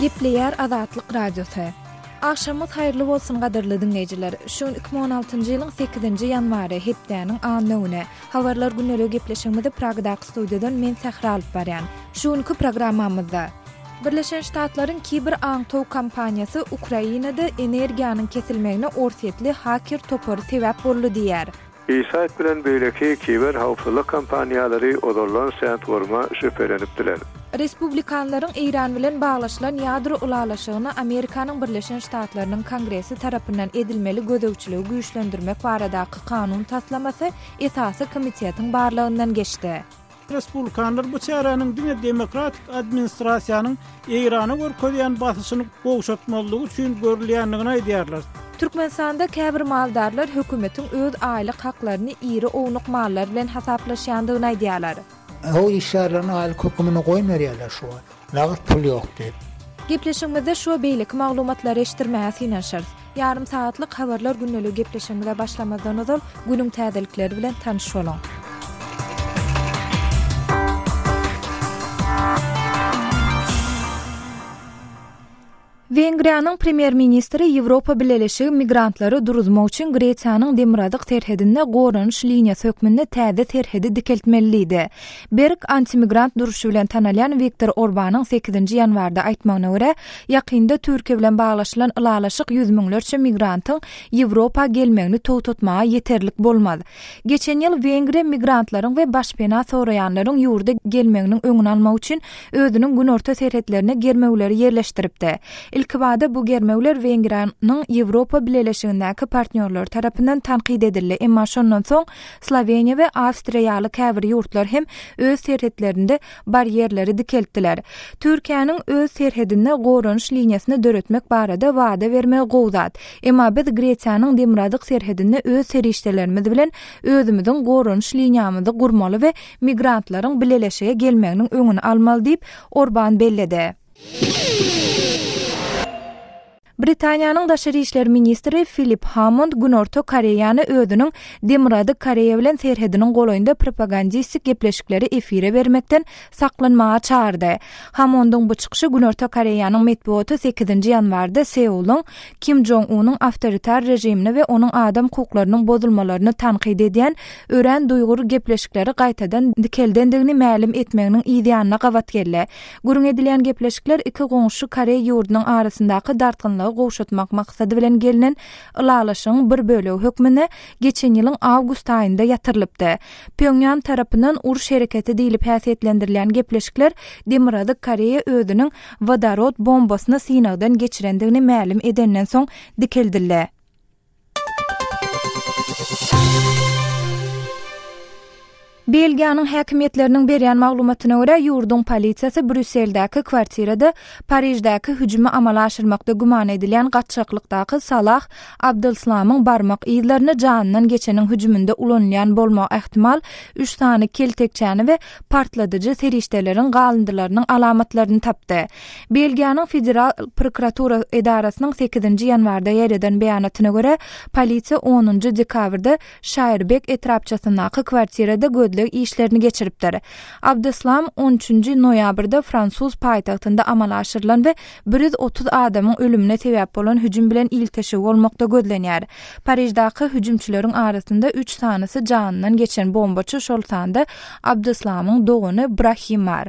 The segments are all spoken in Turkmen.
Gepleýär Azatlyk Radiosy. Agşamyňyz haýyrly bolsun gadyrly diňleýjiler. Şu gün 2016-njy ýylyň 8-nji ýanwary, hepdäniň anna güni. Habarlar gündeligi gepleşigimizi Pragadaky studiýadan men Sähra alyp barýan. Şu günki programmamyzda. Birleşen Ştatlaryň kiber aňtaw kompaniýasy Ukrainada energiýanyň kesilmegine orsýetli haker topary sebäp boldy diýýär. Insight bilen beýleki kiber howpsuzlyk kompaniýalary ozaldan Sandworm-a şübhelenipdiler. Respublikanlaryň Eýran bilen baglaşylan ýadro ylalaşygyna Amerikanyň Birleşen Ştatlarynyň Kongresi tarapyndan edilmeli gözegçiligi güýçlendirmek baradaky kanun taslamasy esasy komitetiň barlagyndan geçdi. Respublikanlar bu çäräniň diňe demokratik administrasiýanyň Eýrana görkezýän basyşyny gowşatmazlygy üçin görülýändigini aýdýarlar. Türkmenistanda käbir maldarlar hökümetiň öz aýlyk haklaryny iri-ownuk mallar bilen hasaplaşýandygyny aýdýarlar. O işgärleriň aýlyk hökümini goýmerýärler şu wagt. Nagt pul ýok diýip. Gepleşigimizde şu we beýleki maglumatlary eşitdirmäge synanyşarys. Ýarym sagatlyk Habarlar gündeligi gepleşigimize başlamazdan ozal, günüň täzelikleri bilen tanyş boluň. Wengriýanyň premýer-ministri Ýewropa Bileleşigi migrantlary duruzmak üçin Gresiýanyň demirgazyk serhedinde goranyş liniýasy hökmünde täze serhedi dikeltmeli diýdi. Berk antimigrant duruşy bilen tanalýan Wiktor Orbanyň sekizinji ýanwarda aýtmagyna görä, ýakynda Türkiýe bilen baglaşylan ylalaşyk ýüz müňlerçe migrantyň Ýewropa gelmegini togtatmaga ýeterlik bolmaz. Geçen ýyl Wengriýa migrantlaryň we başpena soraýanlaryň ýurda gelmeginiň öňüni almak üçin özüniň günorta serhetlerine germewleri ýerleşdiripdi. Ilkibada bu germewler Wengriýanyň Ýewropa Bileleşigindäki partnýorlary tarapyndan tankyt edildi, emma şondan soň Sloweniýa we Awstriýa ýaly käbir ýurtlar hem öz serhetlerinde barýerleri dikeltdiler. Türkiýäniň öz serhedinde goranyş liniýasyny döretmek barada wada bermegi gowy zat. Emma biz Gresiýanyň demirgazyk serhedinde öz serişdelerimiz bilen özümiziň goranyş liniýamyzy gurmaly we migrantlaryň bileleşige gelmeginiň öňüni almaly diýip, Orban belledi. Britaniýanyň daşary işler ministri Filip Hammond Günorta Koreýany özüniň Demirgazyk Koreýa bilen serhediniň golaýynda propagandistik gepleşikleri efire bermekden saklanmaga çagyrdy. Hammondyň bu çykyşy Günorta Koreýanyň metbugaty sekizinji ýanwarda Seulyň Kim Jong Unyň awtoritar režimini we onuň adam hukuklarynyň bozulmalaryny tankyt edýän örän duýgur gepleşikleri gaýtadan dikeldendigini mälim etmeginiň yzýanyna gabat geldi. Gürrüň edilýän gepleşikler iki goňşy koreý ýurdunyň arasyndaky dartgynlygy gowşatmak maksady bilen gelnen ylalaşygyň bir bölegi hökmünde geçen ýylyň awgust aýynda ýatyrylypdy. Pýonýan tarapyndan uruş hereketi diýlip häsiýetlendirilýän gepleşikler Demirgazyk Koreýa özüniň wodorod bombasyny synagdan geçirendigini mälim edenden soň dikeldildi. Belgiýanyň häkimiýetleriniň berýän maglumatyna görä, ýurduň polisiýasy Brýusseldäki kwartirada Pariždäki hüjümi amala aşyrmakda güman edilýän gaçgaklykdaky Salah Abdelslamyň barmak yzlaryny janyndan geçeniň hüjüminde ulanylýan bolmagy ähtimal üç sany keltekçäni we partladyjy serişdeleriň galyndylarynyň alamatlaryny tapdy. Belgiýanyň Federal prokuratura edarasynyň sekizinji ýanwarda ýaýradan beýanatyna görä, polisiýa onunjy dekabrda Şaýrbek etrapçasyndaky kwartirada gözleg işlerini geçiripdir. Abdeslam on üçünji noýabrda fransuz paýtagtynda amala aşyrylan we 130 adamyň ölümine sebäp bolan hüjüm bilen ilteşigi bolmakda gözlenýär. Pariždaky hüjümçileriň arasynda üç sanysy janyndan geçen bombaçy, şol sanda Abdeslamyň dogany Brahim bar.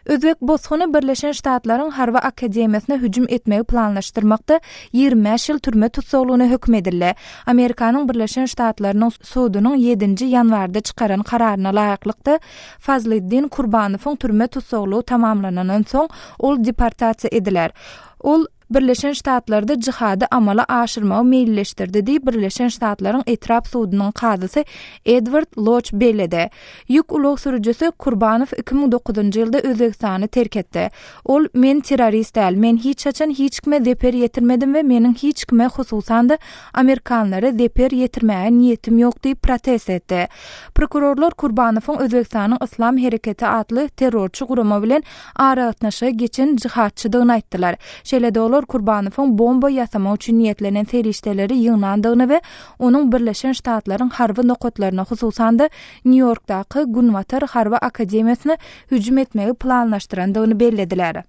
Özbek bosguny Birleşen Ştatlaryň harby akademiýasyna hüjüm etmegi planlaşdyrmakda 25 ýyl türme tussaglygyna höküm edildi. Amerikanyň Birleşen Ştatlarynyň sudunyň ýedinji ýanwarda çykaran kararyna laýyklykda, Fazliddin Kurbanowyň türme tussaglygy tamamlanandan soň, ol deportasiýa ediler. Ol Birleşen Ştatlarda jihady amala aşyrmagy meýilleşdirdi diýip, Birleşen Ştatlaryň etrap sudunyň kazysy Edward Loç belledi. Ýük ulag sürüjisi Kurbanow 2009-njy ýylda Özbegistany terk etdi. Ol, Men terrorist däl. Men hiç haçan hiç kime zeper ýetirmedim we meniň hiç kime, hususan-da, amerikanlara zeper ýetirmäge niýetim ýok diýip protest etdi. Prokurorlar Kurbanowyň Özbegistanyň Yslam hereketi atly terrorçy gurama bilen aragatnaşyga geçen jihadçydygyny aýtdylar. Şeýle-de olar Kurbanowyň bomba ýasamak üçin niýetlenen serişdeleri ýygnandygyny we onuň Birleşen Ştatlaryň harby nokatlaryna, hususan-da, Nýu-Ýorkdaky Günbatar harby akademiýasyna hüjüm etmegi planlaşdyrandygyny bellediler.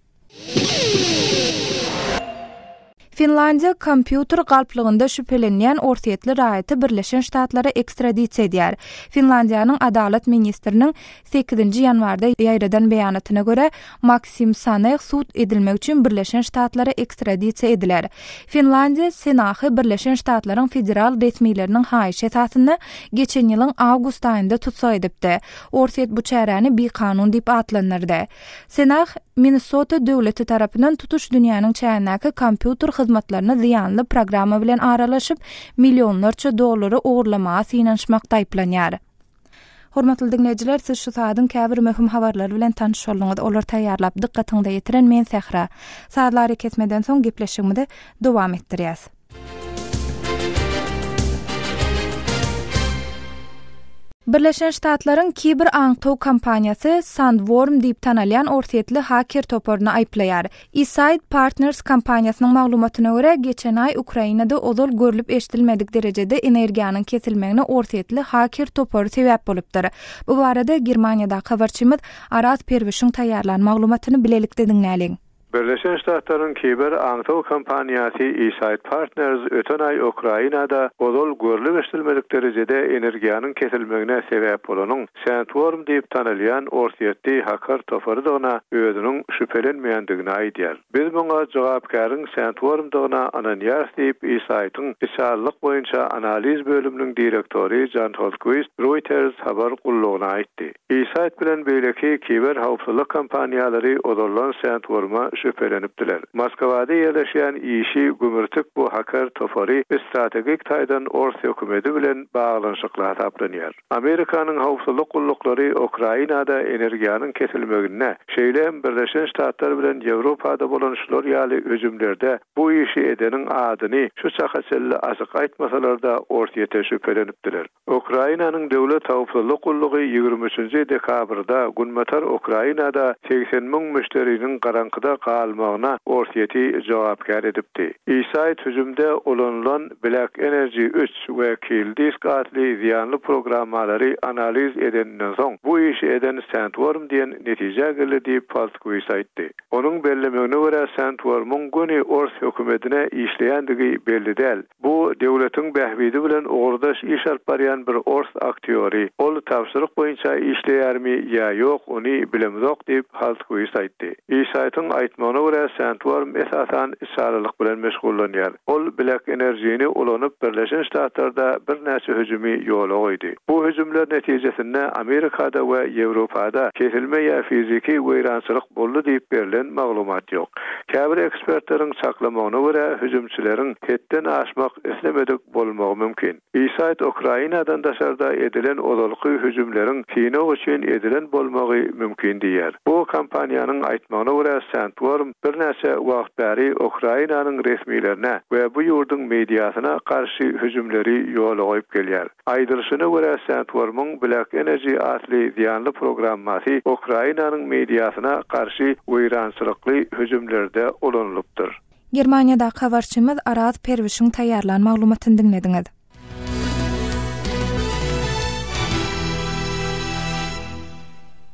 Finlandiýa kompýuter galplygynda şübhelenilýän orsýetli raýaty Birleşen Ştatlara ekstradisiýa edýär. Finlandiýanyň Adalat ministriniň sekizinji ýanwarda ýaýradan beýanatyna görä, Maksim Saneh sud edilmek üçin Birleşen Ştatlara ekstradisiýa ediler. Finlandiýa Senahy Birleşen Ştatlaryň federal resmileriniň haýyşy esasynda geçen ýylyň awgust aýynda tussag edipdi. Orsýet bu çäräni bikanun diýip atlandyrdy. Senah, Minnesota döwleti tarapyndan tutuş dünýäniň çägindäki kompýuter hyzmatlaryna zyýanly programma bilen aralaşyp, millionlarça dollary ogurlamaga synanyşmakda aýyplanýar. Hormatly diňleýjiler, siz şu saadyň käbir möhüm habarlary bilen tanyş bolduňyz. Olary taýýarlap, dykgatyňyza ýetiren men Sähra. Sazly arakesmeden soň gepleşigimizi dowam etdirýäs. Birleşen Ştatlaryň kiber aňtaw kompaniýasy Sandworm diýip tanalýan orsýetli haker toparyny aýyplaýar. eSight Partners kompaniýasynyň maglumatyna görä, geçen aý Ukrainada ozal görlüp-eşidilmedik derejede energiýanyň kesilmegine orsýetli haker topary sebäp bolupdyr. Bu barada Germaniýadaky habarçymyz Araz Perwişiň taýýarlan maglumatyny bilelikde diňläliň. Birleşen Ştatlaryň kiber aňtaw kompaniýasy eSight Partners öten aý Ukrainada ozal görlüp-eşidilmedik derejede energiýanyň kesilmegine sebäp bolanyň Sandworm diýip tanalýan orsýetli haker toparydygyna özüniň şübhelenmeýändigini aýdýar. Biz muňa jogapkäriň Sandworm-dygyna ynanýarys diýip, eSight-yň içalylyk boýunça analiz bölüminiň direktory Jan Holtkwist Reuters habar gullugyna aýtdy. ESite bilen beýleki kiber howpsuzlyk kompaniýalary ozaldan Sandworm-a şübhelenipdiler. Moskwada ýerleşýän işi gümürtik bu haker topary strategik taýdan ors hökümeti bilen baglanyşykly hasaplanýar. Amerikanyň howpsuzlyk gulluklary Ukrainada energiýanyň kesilmeginde, şeýle hem Birleşen Ştatlar bilen Ýewropada bolan şular ýaly hüjümlerde bu işi edeniň adyny şu çaka çenli açyk aýtmasalar-da Orsýete şübhelenipdiler. Ukrainanyň Döwlet howpsuzlyk gullugy 23 nji dekabrda günbatar Ukrainada 80 müň müşderiniň garaňkyda galmagyna Orsýeti jogapkär edipdi. ESight hüjümde ulanylan Black Energy üç we KillDisk atly zyýanly programmalary analiz edeninden soň, bu işi eden Sandworm diýen netijä geldi diýip, Faltkwist aýtdy. Onuň bellemegine görä, Sandworm-yň göni ors hökümetine işleýändigi belli däl. Bu döwletiň bähbidi bilen ugurdaş iş alyp barýan bir ors aktýory. Ol tabşyryk boýunça işleýärmi ýa ýok, ony bilemzok diýip, Haltkwist aýtdy. ESight-yň aýtmagyna görä, Sandworm esasan içalylyk bilen meşgullanýar. Ol Black Energy-ni ulanyp Birleşen Ştatlarda birnäçe hüjümi ýola goýdy. Bu hüjümler netijesinde Amerikada we Ýewropada kesilme ýa fiziki weýrançylyk boldy diýip berlen maglumat ýok. Käbir ekspertleriň çaklamagyna görä, hüjümçileriň hetden aşmak islemedik bolmagy mümkin. ESight Ukrainadan daşarda edilen ozalky hüjümleriň synag üçin edilen bolmagy mümkin diýýär. Bu kompaniýanyň aýtmagyna görä, Sandworm birnäçe wagt bäri Ukrainanyň resmilerine we bu ýurduň mediasyna garşy hüjümleri ýola goýup gelýär. Aýdylyşyna görä, Sandworm-yň Black Energy atly zyýanly programmasy Ukrainanyň mediasyna garşy weýrançylykly hüjümlerde ulanylypdyr. Germaniýadaky habarçymyz Araz Perwişiň taýýarlan maglumatyny diňlediňiz.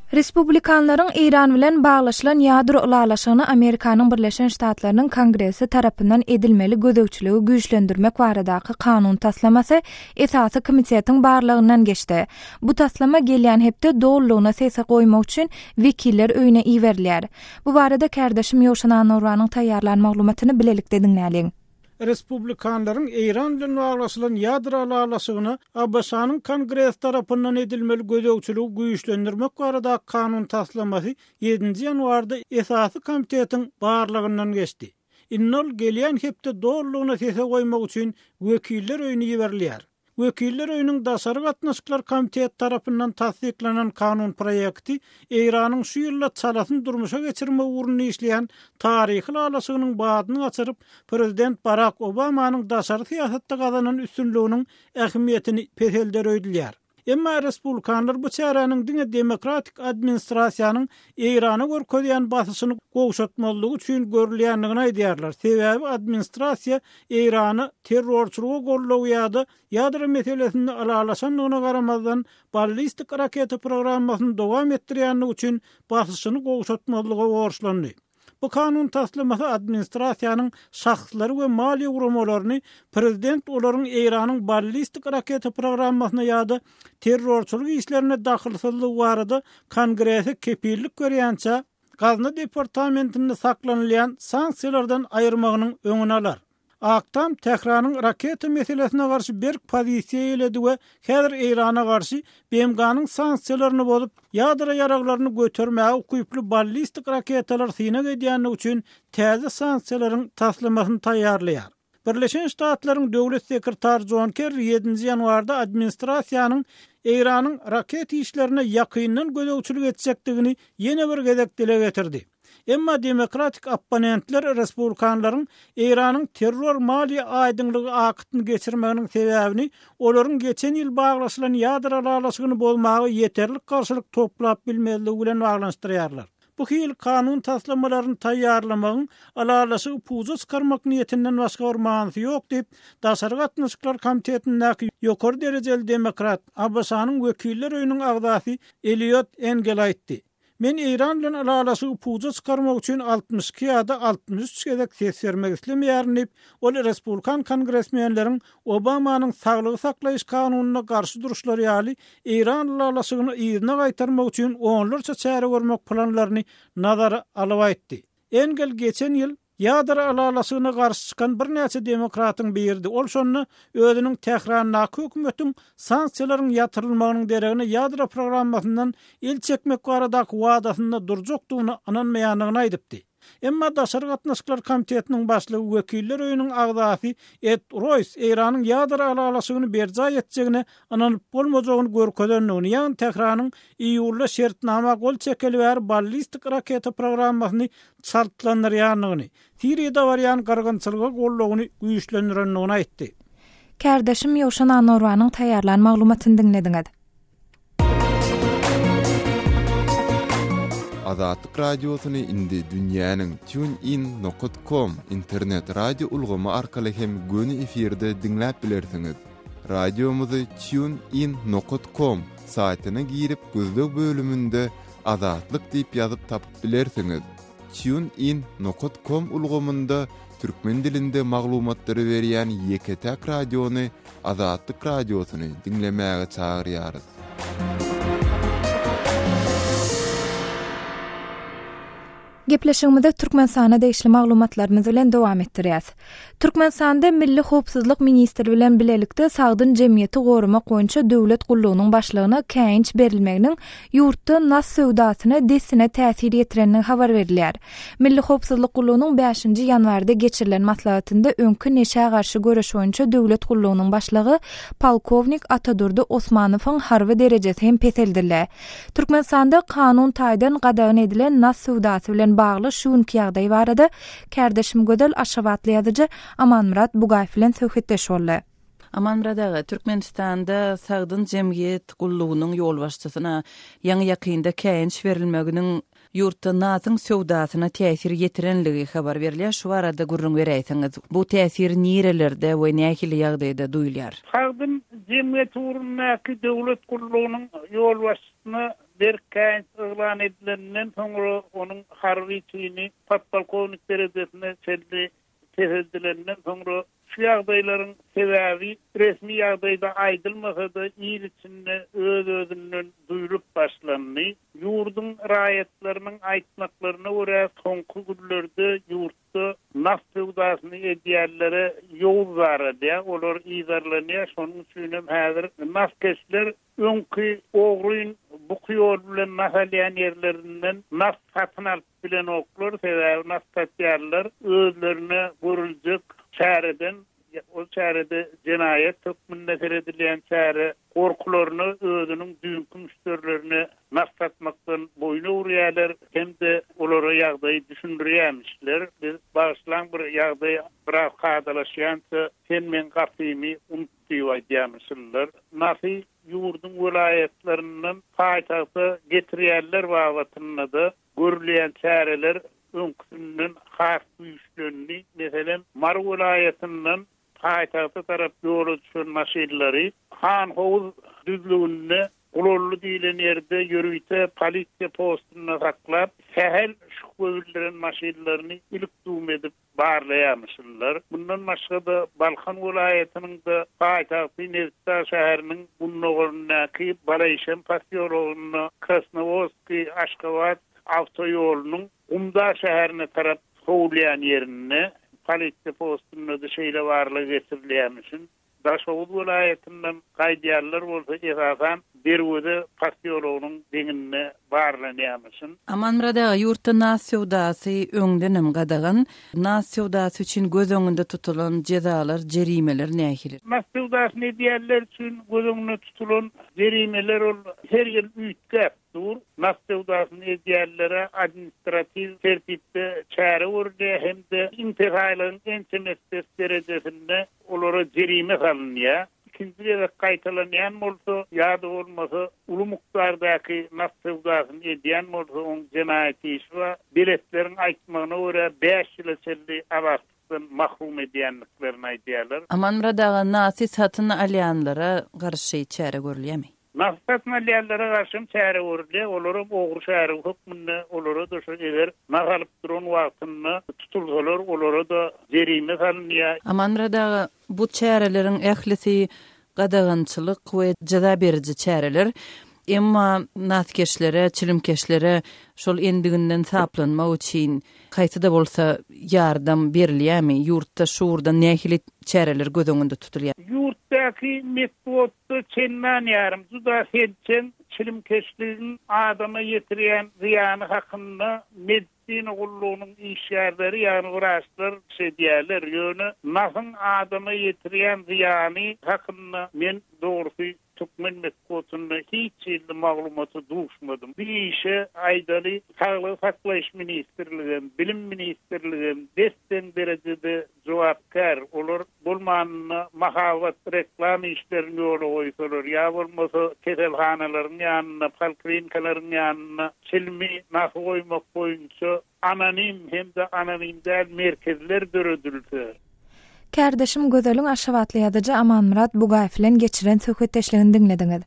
Respublikanlaryň Eýran bilen baglaşylan ýadro ylalaşygyna Amerikanyň Birleşen Ştatlarynyň Kongresi tarapyndan edilmeli gözegçiligi güýçlendirmek baradaky kanun taslamasy esasy komitetiň barlagyndan geçdi. Bu taslama gelýän hepde dolulygyna sese goýmak üçin Wekiller öýüne iberilýär. Bu barada kärdeşim Ýowşan Annagurbanyň taýýarlan maglumatyny bilelikde diňläliň. Respublikanlaryň Eýran bilen baglaşylan ýadro ylalaşygyna ABŞ-nyň Kongresi tarapyndan edilmeli gözegçiligi güýçlendirmek baradaky kanun taslamasy ýedinji ýanwarda esasy komitetiň barlagyndan geçdi. Indi ol gelýän hepde dolulygyna sese goýmak üçin Wekiller öýüne iberilýär. Wekiller öýüniň Daşary gatnaşyklar komiteti tarapyndan tassyklanan kanun proýekti Eýranyň şu ýylda çalasyn durmuşa geçirmek ugrunda işleýän taryhy ylalaşygynyň badyny gaçyryp, prezident Barak Obamanyň daşary syýasatda gazanan üstünliginiň ähmiýetini peselder öýdülýär. Emma respublikanlar bu çäräniň diňe demokratik administrasiýanyň Eýrana görkezýän basyşyny gowşatmazlygy üçin görülýändigini aýdýarlar, sebäbi administrasiýa Eýrana terrorçylyga goldaw ýa-da ýadro meselesinde ylalaşandygyna garamazdan, ballistik raketa programmasyny dowam etdirýändigi üçin basyşyny gowşatmazlyga borçlandy. Bu kanun taslamasy administrasiýanyň şahslary we maliýe guramalaryny prezident olaryň Eýranyň ballistik raketa programmasyna ýa-da terrorçylyk işlerine dahylsyzlygy barada Kongrese kepillik berýänçä Gazna departamentinde saklanylýan sanksiýalardan aýyrmagynyň öňüni alar. Ak Tam Tähranyň raketa meselesine garşy berk pozisiýa eýeledi we häzir Eýrana garşy BMG-niň sanksiýalaryny bozup, ýadro ýaraglaryny götermäge ukyply ballistik raketalar synag edýändigi üçin täze sanksiýalaryň taslamasyny taýýarlaýar. Birleşen Ştatlaryň Döwlet sekretary Jon Kerri ýedinji ýanwarda administrasiýanyň Eýranyň raketa işlerine ýakyndan gözegçilik etjekdigini ýene bir gezek dile getirdi. Emma demokratik opponentler respublikanlaryň Eýranyň terror maliýe aýdyňlygy aktyny geçirmeginiň sebäbini olaryň geçen ýyl baglaşylan ýadro ylalaşygyny bozmaga ýeterlik garşylyk toplap bilmezligi bilen baglanyşdyrýarlar. Bu hili kanun taslamalaryny taýýarlamagyň ylalaşygy puja çykarmak niýetinden başga bir manysy ýok diýip, Daşary gatnaşyklar komitetindäki ýokary derejeli demokrat, ABŞ-nyň Wekiller öýüniň agzasy Eliot Engel aýtdy. Men Eýran bilen ylalaşygy puja çykarmak üçin 62 ýa-da 63 gezek ses bermek islemeýärin diýip, ol respublikan kongresmenleriň Obamanyň saglygy saklaýyş kanunyna garşy duruşlary ýaly Eýran ylalaşygyny yzyna gaýtarmak üçin onlarça çäre görmek planlaryny nazara alyp aýtdy. Engel geçen ýyl Ýadro ylalaşygyna garşy çykan birnäçe demokratyň biridi, ol şonda özüniň Tährandaky hökümetiň sanksiýalaryň ýatyrylmagynyň deregine ýadro programmasyndan el çekmek baradaky wadasynda durjakdygyna ynanmaýandygyny aýdypdy. Emma Daşary gatnaşyklar komitetiniň başlygy Wekiller öýüniň agzasy Ed Roýs Eýranyň ýadro ylalaşygyny berjaý etjegine ynanyp bolmajagyny görkezendigini, ýagny Tähranyň iýulda şertnama gol çekeli bäri ballistik raketa programmasyny çaltlandyrýandygyny, Siriýada barýan gyrgynçylyga goldawyny güýçlendirendigini aýtdy. Kärdeşim Ýowşan Annorwanyň taýýarlan maglumatyny diňlediňiz. Azatlyk Radiosyny indi dünýäniň TuneIn nokat com internet radio ulgamy arkaly hem göni efirde diňläp bilersiňiz. Radiomyzy TuneIn nokat com saýtyna girip gözleg bölüminde Azatlyk diýip ýazyp tapyp bilersiňiz. Tune in nokat kom ulgamynda türkmen dilinde maglumatlary berýän ýeke-täk radiony Azatlyk Radiosyny diňlemäge çagyrýarys. Gepleşigimizi Türkmenistana degişli maglumatlarymyz bilen dowam etdirýäs. Türkmenistanda Milli howpsuzlyk ministri bilen bilelikde sagdyn jemgyýeti goramak boýunça döwlet gullugynyň başlygyna käýinç berilmeginiň ýurtda nas söwdasyna dessine täsir ýetirenligi habar berilýär. Milli howpsuzlyk gullugynyň bäşinji ýanwarda geçirilen maslahatynda öňki neşä garşy göreş boýunça döwlet gullugynyň başlygy polkownik Atadurdy Osmanowyň harby derejesi hem peseldildi. Türkmenistanda kanun taýdan gadagan edilen nas söwdasy bilen bagly şu günki ýagdaý barada kärdeşim Gözel aşgabatly ýazyjy Amanmyrat Bugaýew bilen söhbetdeş boldy. Amanmyrat aga, Türkmenistanda Sagdyn jemgyýet gullugynyň ýolbaşçysyna ýaňy-ýakynda käýinç berilmeginiň ýurtda nasyň söwdasyna täsir ýetirenligi habar berilýär. Şu barada gürrüň beräýseňiz. Bu täsir nirelerde we nähili ýagdaýda duýulýar? Sagdyn jemgyýet ugrundaky döwlet gullugynyň ýolbaşçysyna berk käýinç yglan edileninden soňra onuň harby çini podpolkownik derejesine çenli peseldilenden soňra şu ýagdaýlaryň sebäbi resmi ýagdaýda aýdylmasa-da il içinde öz-özünden duýlup başlandy. Ýurduň raýatlarynyň aýtmaklaryna görä, soňky günlerde ýurtda nas söwdasyny edýänlere ýowuz daralýar, olar yzarlanýar, şonuň üçinem häzir naskeşler öňki ogryn buky ýol bilen nas alýan ýerlerinden nas satyn alyp bilenoklar, sebäbi nas satýanlar özlerine görüljek çäreden, ol çärede jenaýat hökmünde seredilýän çäre, gorkularyna özüniň düýnki müşderilerine nas satmakdan boýun öwürýärler hem-de olara ýagdaýy düşündirýärmişler. Biz bagyşlaň bir ýagdaý biraz kadalaşýança sen meň gapymy unut diýip aýdýarmyşynlar. Nasy ýurduň welaýatlaryndan paýtagta getirýänler babatynda-da görülýän çäreler öňküsinden has güýçlendi. Meselem, Mary welaýatyndan paýtagta tarap ýola düşen maşynlary Hanhowuz düzlüginde Gulally diýlen ýerde ýörite polisiýa postunda saklap, sähel. we bildiren maşynlaryny ilik-düwme edip barlaýarmyşynlar. Mundan başga-da, Balkan welaýatynyň-da paýtagty Nebitdag şäheriniň gündogaryndaky Balaýşem posýologynda Krasnowodskiý, Aşgabat awtoýolunyň Gumdag şäherine tarap sowulýan ýerinde polisiýa postunda-da şeýle barlag geçirilýärmişin. Daşoguz welaýatyndan gaýdýanlar bolsa esasan Derweze posýologynyň deňinde barlanýarmyşyn. Amanmyrat aga, ýurtda nas söwdasy öňdenem gadagan. Nas söwdasy üçin göz öňünde tutulan jezalar, jerimeler nähili? Nas söwdasyny edýänler üçin göz öňünde tutulan jerimeler ol her ýyl üýtgäp dur. Nas söwdasyny edýänlere administratiw tertipde çäre görülýär hem-de iň pes aýlygyň ençeme essesi derejesinde olara jerime salynýar. Ikinji gezek gaýtalanýan bolsa ýa-da bolmasa uly mukdardaky nas söwdasyny edýän bolsa oň jenaýat işi bar. Beletleriň aýtmagyna görä bäş ýyla çenli azatlykdan mahrum edýändiklerini aýdýarlar. Amanmyrat aga nasy satyn alýanlara garşy çäre görülýärmi? Nasy satyn alýanlara garşy hem çäre görülýär. Olaram ogry şärigi hökmünde olara-da şu eger nas alyp duran wagtynda tutulsalar olara-da jerime salynýar. Amanmyrat aga, bu çäreleriň ählisi gadagançylyk we jeza beriji çäreler. Emma naskeşlere, çilimkeşlere şol endiginden saplanmak üçin haýsy-da bolsa ýardam berilýärmi? Ýurtda şu ugurdan nähili çäreler göz öňünde tutulýar? Ýurtdaky metbugatda çendan ýarym, juda selçeň çilimkeşligiň adama ýetirýän zyýany hakynda medisina gullugynyň işgärleri, ýagny wraçlar çykyş edýärler. Ýöne nasyň adama ýetirýän zyýany hakynda men dogrusy Türkmen metbugatynda hiç hili maglumata duşmadym. Bu işe, aýdaly, Saglygy saklaýyş ministrligem, Bilim ministrligem des-deň derejede jogapkär. Olar bolmanynda mahabat, reklama işlerini ýola goýsalar, ýa bolmasa keselhanalaryň ýanynda, polklinikalaryň ýanynda çilimi nasy goýmak boýunça Anonim hem-de anonim däl merkezler döredilse. Kärdeşim Gözeliň aşgabatly ýazyjy Amanmyrat Bugaýew bilen geçiren söhbetdeşligini diňlediňiz.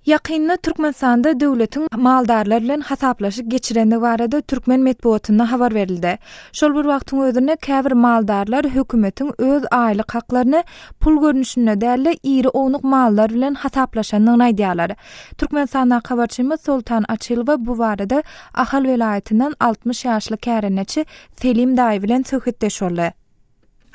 Ýakynda Türkmenistanda döwletiň maldarlar bilen hasaplaşyk geçirendigi barada türkmen metbugatynda habar berildi. Şol bir wagtyň özünde käbir maldarlar hökümetiň öz aýlyk haklaryny pul görnüşinde däl-de, iri-ownuk mallar bilen hasaplaşandygyny aýdýarlar. Türkmenistandaky habarçymyz Soltan Açylowa bu barada Ahal welaýatyndan 60 ýaşly kärendeçi Selim daýy bilen söhbetdeş boldy.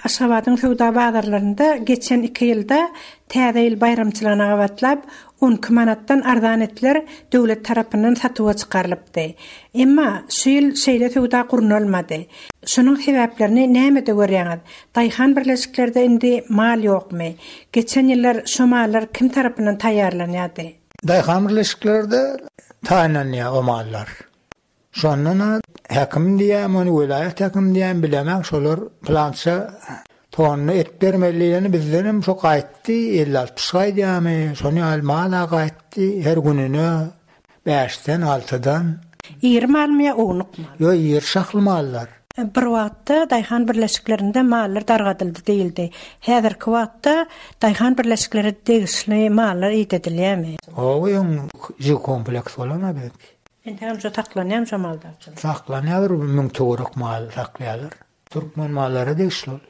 Aşgabadyň söwda bazarlarynda geçen iki ýylda Täze ýyl baýramçylygyna gabatlap, on iki manatdan arzan etler döwlet tarapyndan satuwa çykarylypdy. Emma şu ýyl şeýle söwda gurnalmady. Şunuň sebäplerini nämede görýäňiz? Daýhan birleşiklerde indi mal ýokmy? Geçen ýyllar şo mallar kim tarapyndan taýýarlanýardy? Daýhan birleşiklerde taýynlanýar o mallar. Şondan-a häkim diýýämi ony, welaýat häkimi diýýämi bilemok, şolar pylança tonna et bermeli diýleni bizdenem şo gaýtdy, elli-altmyş gaýdýarmy, şony ýaly mal-a gaýtdy, her gününe bäşden, altydan. Iri malmy ýa ownuk mal? Ýok, iri şahly mallar. Bir wagtda daýhan birleşiklerinde mallar dargadyldy diýildi. Häzirki wagtda daýhan birleşiklere degişli mallar idedilýärmi? Hawa, öň živkompleks bolan-a biziňki. Entegem şo saklanýarmy şo maldarçylyk? Saklanýar bir müň töwerek mal saklaýarlar. Türkmen mallara degişli ol.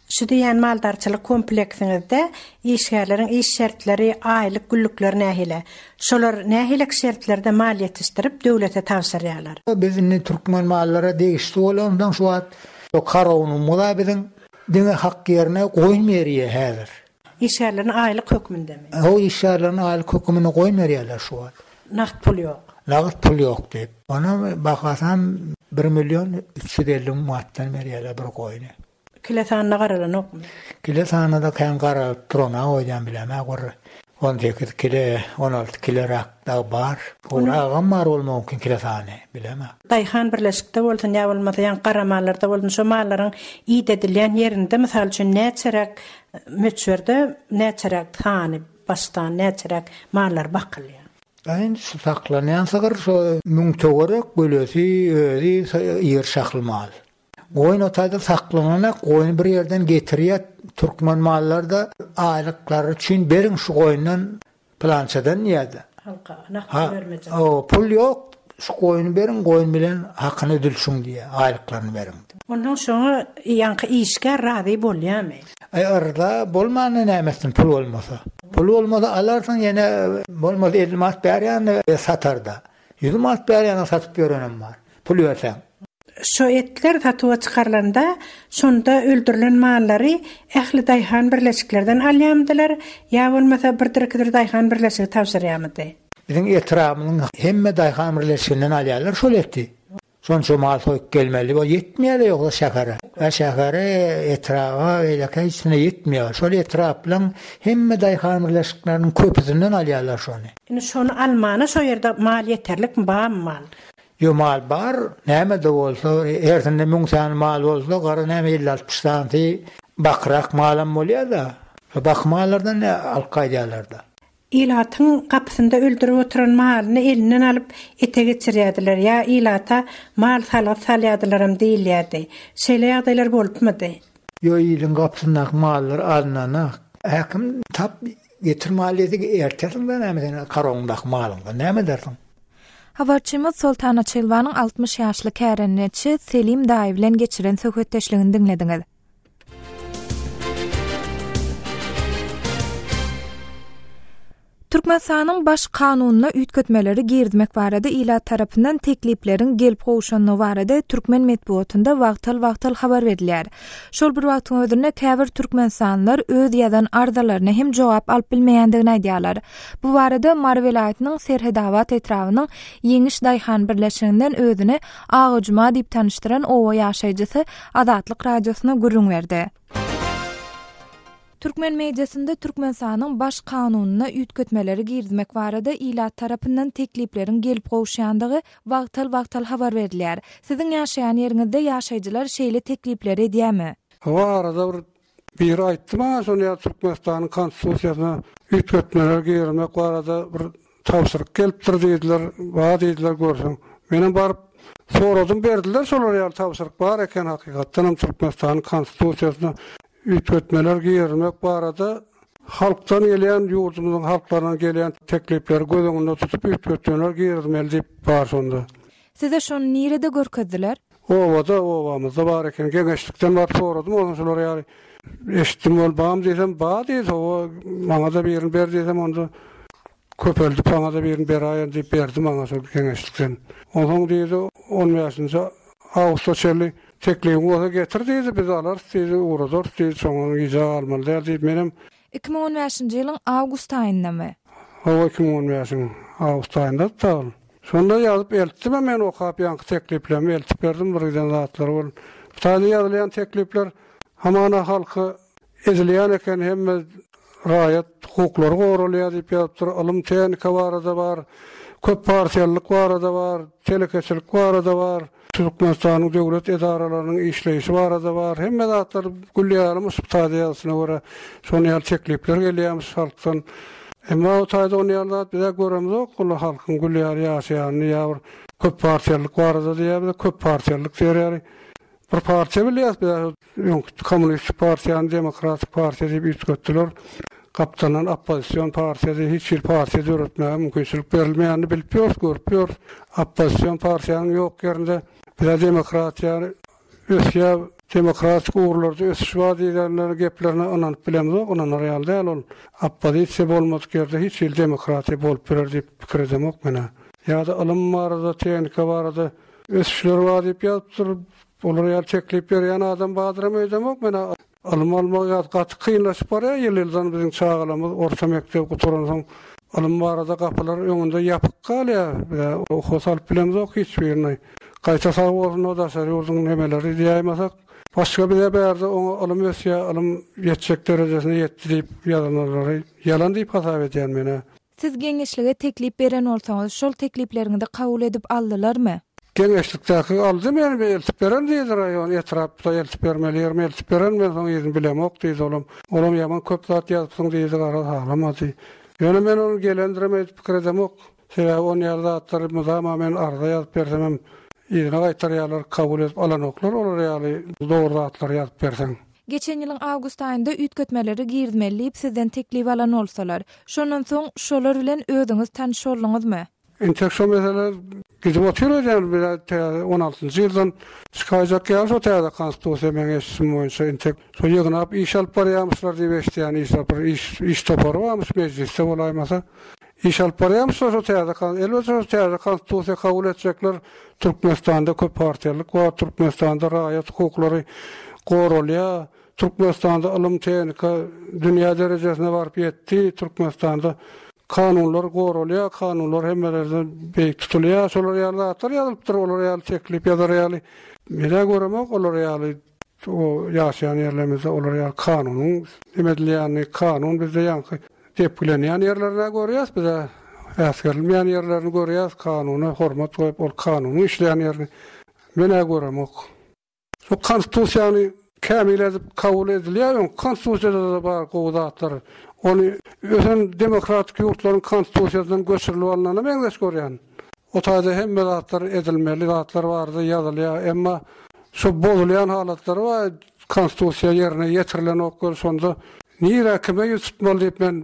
Şu diýýän maldarçylyk kompleksiňizde işgärleriň iş şertleri, aýlyk güllükleri nähili? Şolar nähilek şertlerde mal ýetişdirip döwlete tabşyrýarlar? Biz indi türkmen mallara degişli bolansoň şu wagt şo korownymyz-a biziň diňe hak ýerine goýun berýär häzir. Işgärlerini aýlyk hökmündemi? Hawa, işgärlerini aýlyk hökmünde goýun berýärler şu wagt. Nagt pul ýok. Nagt pul ýok diýip. Onuň bahasam bir million 350 müň manatdan berýärler bir goýny. Kile sanyna garalanokmy? Kile sanyna-da kän garalyp duran-a öýdýän bilemä bir 18 kile, 16 kileräk dagy bar. Gowragam bar bolmagy mümkin kile sany, bilemä. Daýhan birleşikde bolsun ýa bolmasa ýaňky gara mallarda bolsun şo mallaryň idedilýän ýerinde mysal üçin näçeräk möçberde näçeräk sany başdan näçeräk mallar bakylýar? Indi şu saklanýan sygyr şo müň töwerek gölesi özi iri şahly mal. Goýun o taýda saklananak goýny bir ýerden getirýär türkmen mallarda aýlyklary üçin beriň şu goýundan. Pylançadan diýýär-de. Halka nagt pul bermejek. Ha, pul ýok, şu goýny beriň, goýun bilen hakyny üzülşiň diýýär, aýlyklaryny beriň diýip. Onsoň şoňa ýaňky işgär razy bolýarmy? Aý, yrza bolmanda näme etsin, pul bolmasa. Pul bolmasa alarsyň ýene, bolmasa 50 manat berýän-de satar-da. 100 manat berýänem satyp ýörenem bar, pul berseň. Şo etler satuwa çykarylanda, şonda öldürilen mallary ähli daýhan birleşiklerden alýarmydylar ýa bolmasa birdir-ikidir daýhan birleşigi tabşyrýarmydy? Biziň etrabymyzyň hemme daýhan birleşiginden alýarlar şol eti. Şonça mal soýup gelmeli bol, ýetmeýär-de ýogsa şähere. Ä şähere, etraba, beýlekä hiçsine ýetmeýär. Şol etraplaň hemme daýhan birleşikleriniň köpüsinden alýarlar şony. Indi şony almana şo ýerde mal ýeterlikmi, barmy mal? Ýo mal bar, näme-de bolsa, hersinde müň sany mal bolsa, gara näme elli-altmyş sanysy bakyrak malam bolýar-da. Şo baky mallardan nä alyp gaýdýarlar-da. Ilatyň gapysynda öldürip oturan malyny elinden alyp, ete geçirýärdiler ýa ilata mal salgyt salýardylaram diýilýärdi. Şeýle ýagdaýlar bolupmydy? Ýo iliň gapysyndaky mallar alynanok. Häkim tap getir mal diýse ertersiň-dä näme sen karogyňdaky malyňdan näme edersiň? Habarçymyz Soltan Açylowanyň 60 ýaşly kärendeçi Selim daýy bilen geçiren söhbetdeşligini diňlediňiz. Türkmenistanyň Baş Kanunyna üýtgetmeleri girizmek barada ilat tarapyndan teklipleriň gelip gowşandygy barada türkmen metbugatynda wagtal-wagtal habar berilýär. Şol bir wagtyň özünde käbir türkmenistanlylar öz ýazan arzalaryna hem jogap alyp bilmeýändigini aýdýarlar. Bu barada Mary welaýatynyň Serhedabat etrabynyň Ýeňiş daýhan birleşiginden özüni Agajuma diýip tanyşdyran oba ýaşaýjysy Azatlyk Radiosyna gürrüň berdi. Türkmen mediasynda Türkmenistanyň Baş Kanunyna üýtgetmeleri girizmek barada ilat tarapyndan teklipleriň gelip gowuşýandygy wagtal-wagtal habar berilýär. Siziň ýaşaýan ýeriňizde ýaşaýjylar şeýle teklipleri edýärmi? Hawa arada bir biri aýtdy maňa şony ýa Türkmenistanyň konstitusiýasyna üýtgetmeler girizmek barada bir tabşyryk gelipdir diýdiler, bar diýdiler görseň. Menem baryp soradym berdiler şolar ýaly tabşyryk bar eken hakykatdanam Türkmenistanyň konstitusiýasyna üýtgetmeler girizmek barada halkdan gelýän ýurdumyzyň halklaryndan gelýän teklipleri göz öňünde tutup üýtgetmeler girizmeli diýip bar şonda. Size şony nirede görkezdiler? Obada, obamyzda bar eken. Geňeşlikden baryp soradym, onsoň şular ýaly eşitdim ol bam diýsem, ba diýdi, hawa, maňa-da birini ber diýsem, onda köpeldip saňa-da birini beraýen diýip berdi maňa şol geňeşlikden. Onsoň diýdi, on bäşinji awgusta çenli teklibiň bolsa getir diýdi, biz alarys diýdi, ugradarys diýdi, şoňa gijä galmaly däl diýdi. Menem 2015-nji ýylyň awgust aýyndamy? Hawa, 2015-iň awgust aýyndady-da ol. Şonda ýazyp eltdim-ä men okap ýaňky tekliplerimi eltip berdim bir giden zatlary bol. Bu taýda ýazylýan teklipler hamana halka ezilýän eken hemme raýat hukuklary goralýar diýip ýazypdyr, ylym tehnika barada bar, köp partiýalylyk barada bar, telekeçilik barada bar. Türkmenistanyň döwlet edaralarynyň işleýşi barada bar. Hemme zatlar gül ýalymyş bu taýda ýazyşyna görä. Şonuň ýaly teklipler gelýärmiş halkdan. Emma o taýda onuň ýaly zat biz-ä göremzok. Ol halkyň gül ýaly ýaşaýanyny ýa bir köp partiýalylyk barada diýýär bize köp partiýalylyk diýer ýaly. Bir partiýa bilýäs biz-ä öňki kommunistik partiýany demokratik partiýa diýip üýtgetdiler. Gapdalyndan oppozision partiýa diýip hiç hili partiýa döretmäge mümkinçilik berilmeýänini bilip ýörüs, görüp ýörüs. Oppozision partiýanyň ýok ýerinde biz-ä demokratiýa ösýär, demokratik ugurlarda ösüş bar diýenleriniň geplerine ynanyp bilemzok, ynanar ýaly däl ol. Oppozisiýa bolmadyk ýerde hiç hili demokratiýa bolup biler diýip pikir edemok men-ä. Ýa-da ylym barada, tehnika barada ösüşler bar diýip ýazypdyr. Olar ýaly teklip berýän adam bardyram öýdemok men-ä. Ylym almak ýa gaty kynlaşyp barýar ýyl-ýyldan biziň çagalarymyz orta mekdebi gutaransoň ylym barada gapylar öňünde ýapyk galýar. Biz-ä okuwa salyp bilemzok hiç birini. Gaýta sag bolsun o daşary ýurduň nemeleri diýäýmasak. Başga bize bärde oňa ylym ösýär, ylym ýetjek derejesine ýetdi diýip ýazanlary ýalan diýip hasap edýän men-ä. Siz geňeşlige teklip beren bolsaňyz, şol teklipleriňizi kabul edip aldylarmy? Geňeşlikdäki aldy meni eltip beren diýdi raýon etrapda eltip bermeli ýerime eltip beren men soň yzyny bilemok diýdi olam. Olam ýaman köp zat ýazypsyň diýdi garaz halamady. Ýöne men ony gelendirem öýdüp pikir edemok. Sebäbi on ýaly zatlary mydama men arza ýazyp bersemem yzyna gaýtarýarlar kabul edip alanoklar olar ýaly dogry zatlary ýazyp berseň. Geçen ýylyň awgust aýynda üýtgetmeleri girizmeli diýip sizden teklip alan bolsalar, şondan soň şolar bilen özüňiz tanyş bolduňyzmy? Entek şo mesele gidip otyr öýdýän bir täze on altynjy ýyldan çykaýjak ýaly şo täze konstitusiýa meň eşidişim boýunça entek şo ýygnap iş alyp barýamyşlar diýip eşidýän iş bir iş iş topary barmyş mejlisde bolaýmasa iş alyp barýamyşlar şo täze elbetde şo täze konstitusiýa kabul etjekler Türkmenistanda köp partiýalylyk bar Türkmenistanda raýat hukuklary goralýar Türkmenistanda ylym tehnika dünýä derejesine baryp ýetdi Türkmenistanda Kanunlar goralýar, kanunlar hemmelerden beýik tutulýar. Şolar ýaly zatlar ýazylypdyr, olar ýaly teklip ýazar ýaly. Men-ä göremok olar ýaly o ýaşaýan ýerlerimizde olar ýaly kanunyň neme edilýänini, kanun bizde ýaňky depgilenýän ýerlerini-ä görýäs biz-ä, äsgerilmeýän ýerlerini görýäs, kanuna hormat goýup ol kanunyň işleýän ýerini men-ä göremok. Şu konstitusiýany kämil edip kabul edilýär öň konstitusiýada-da bar gowy zatlar. Ony ösen demokratik ýurtlaryň konstitusiýasyndan göçürilip alnana meňzeş görýän. O taýda hemme zatlar edilmeli zatlar barada ýazylýar. Emma şu bozulýan halatlary bar konstitusiýa ýerine ýetirilenok weli şonda nirä kime ýüz tutmaly diýip men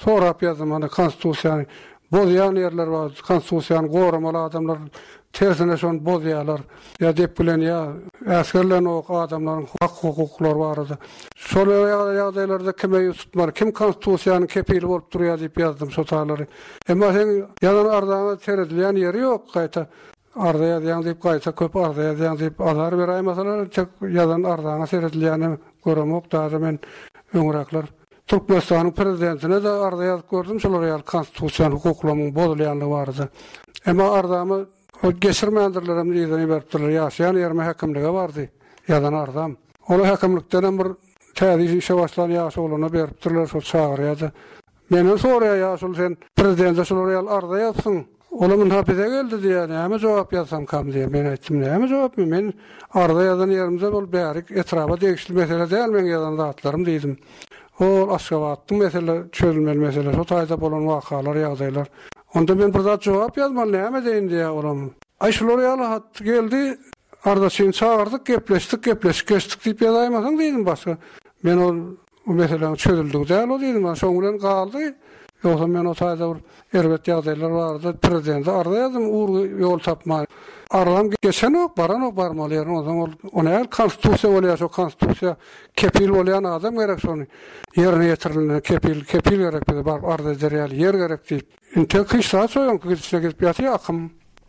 sorap ýazdym hany konstitusiýany bozýan ýerler bar konstitusiýany goramaly adamlar Tersine şony bozýarlar. Ýa depgilenýär, äsgerilenok adamlaryň hak-hukuklary barada. Şol ýagdaýlarda kime ýüz tutmaly, kim konstitusiýanyň kepili bolup durýar diýip ýazdym şo talary. Emma seň ýazan arzaňa seredilýän ýeri ýok, gaýta arza ýazýaň diýip gaýta köp arza ýazýaň diýip azar beräýmeseler entek ýazan arzaňa seredilýänini göremok daže men öňräkler Türkmenistanyň prezidentine-de arza ýazyp gördüm şolar ýaly konstitusion hukuklarymyň bozulýanlygy barada. Emma arzamy geçirmändirlerem yzyna iberipdirler. Ýaşaýan ýerime häkimlige bardy ýazan arzam. Ol häkimlikdenem bir täze işe başlan ýaş oglana beripdirler, şol çagyrýar-da. Menden soraýar ýaşuly sen prezidente şular ýaly arza ýazsyň. Olam ynha bize geldi diýýär, näme jogap ýazsamkam diýýär. Men aýtdym, näme jogap, men arza ýazan ýerimde ol bärik etraba degişli mesele däl meň ýazan zatlarym diýdim. Ol Aşgabatdyň mesele, çözülmeli mesele, şo taýda bolan wakalar, ýagdaýlar. Onda men bir zat jogap ýazmaly, näme edeýin diýýär olam. Aý şular ýaly hat geldi, arzaçyny çagyrdyk, gepleşdik, gepleşik geçdik diýip ýazaýmasaň diýdim başga. Men ol Bu meseläniň çözüldigi däl o diýdim. Ana şoň bilen galdy. Ýogsam men o taýda bir erbet ýagdaýlar barada prezidente arza ýazdym urgy ýol tapman. Arzam geçenok, baranok barmaly ýerine. Onsoň ol o nähili konstitusiýa bolýar şo konstitusiýa kepil bolýan adam gerek şony ýerine ýetirilmegine kepil kepil gerek bize baryp arza eder ýaly ýer gerek diýip. Intek hiç zat şo öňki gidişine gidip ýatyr akym.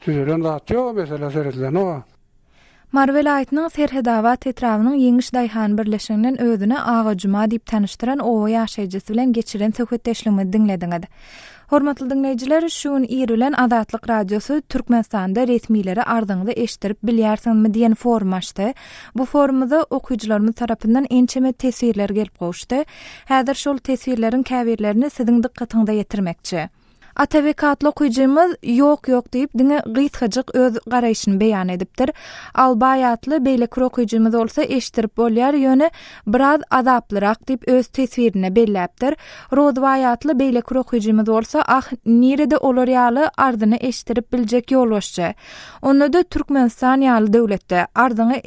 Düzelen zat ýok o meselä seredilenok-a. Mary welaýatynyň Serhedabat etrabynyň Ýeňiş daýhan birleşiginden özüni Aga Juma diýip tanyşdyran oba ýaşaýjysy bilen geçiren söhbetdeşligimizi diňlediňiz. Hormatly diňleýjiler, şu gün ir bilen Azatlyk Radiosy Türkmenistanda resmilere arzyňyzy eşitdirip bilýärsiňizmi diýen forum açdy. Bu forumyza okyjylarymyz tarapyndan ençeme teswirler gelip gowuşdy. Häzir şol teswirleriň käbirlerini siziň dykgatyňyza ýetirmekçi. Atabek atly okyjymyz Ýok, ýok diýip, diňe gysgajyk öz garaýşyny beýan edipdir. Albaý atly beýleki bir okyjymyz bolsa Eşitdirip bolýar, ýöne biraz azaplyrak diýip öz teswirinde belläpdir. Rozbaý atly beýleki bir okyjymyz bolsa Ah, nirede olar ýaly arzyny eşitdirip biljek ýolbaşçy. Onda-da Türkmenistan ýaly döwletde. Arzyňy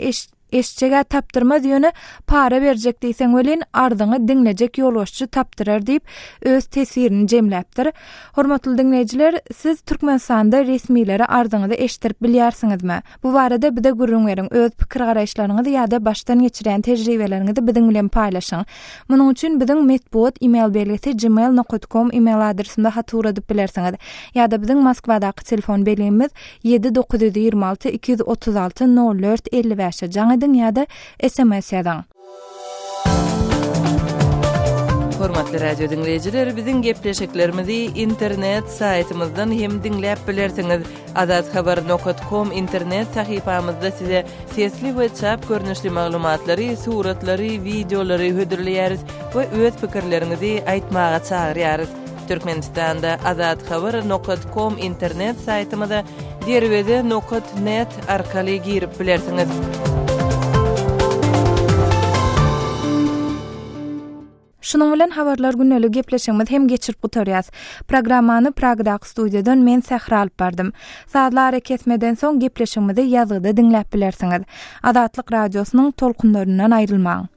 Eşjeg-ä tapdyrmaz, ýöne para berjek diýseň welin, arzyňy diňlejek ýolbaşçy tapdyrar diýip, öz teswirini jemläpdir. Hormatly diňleýjiler, siz Türkmenistanda resmilere arzyňyzy eşitdirip bilýärsiňizmi? Bu barada bize gürrüň beriň, öz pikir-garaýyşlaryňyzy ýa-da başdan geçirýän tejribeleriňizi biziň bilen paýlaşyň. Munuň üçin biziň metbugat email belgisi gmail nokat kom email adresimize hat ugradyp bilersiňiz. Ýa-da biziň Moskwadaky telefon belgimiz 7 926 236 04 55-e jaň ediň ýa-da sms ýazyň. Hormatly radio diňleýjiler, biziň gepleşiklerimizi internet saýtymyzdan hem diňläp bilersiňiz. Azathabar nokat kom internet sahypamyzda size sesli we çap görnüşli maglumatlary, suratlary, wideolary hödürleýäris we öz pikirleriňizi aýtmaga çagyrýarys. Türkmenistanda Azathabar nokat kom internet saýtymyza derweze nokat net arkaly girip bilersiňiz. Şunuň bilen Habarlar gündeliği gepleşigimizi hem geçirip gutarýas. Programmany Pragadaky studiýadan men Sähra alyp bardym. Sazly arakesmeden soň gepleşigimizi ýazgyda diňläp bilersiňiz. Azatlyk Radiosynyň tolkunlaryndan aýrylmaň.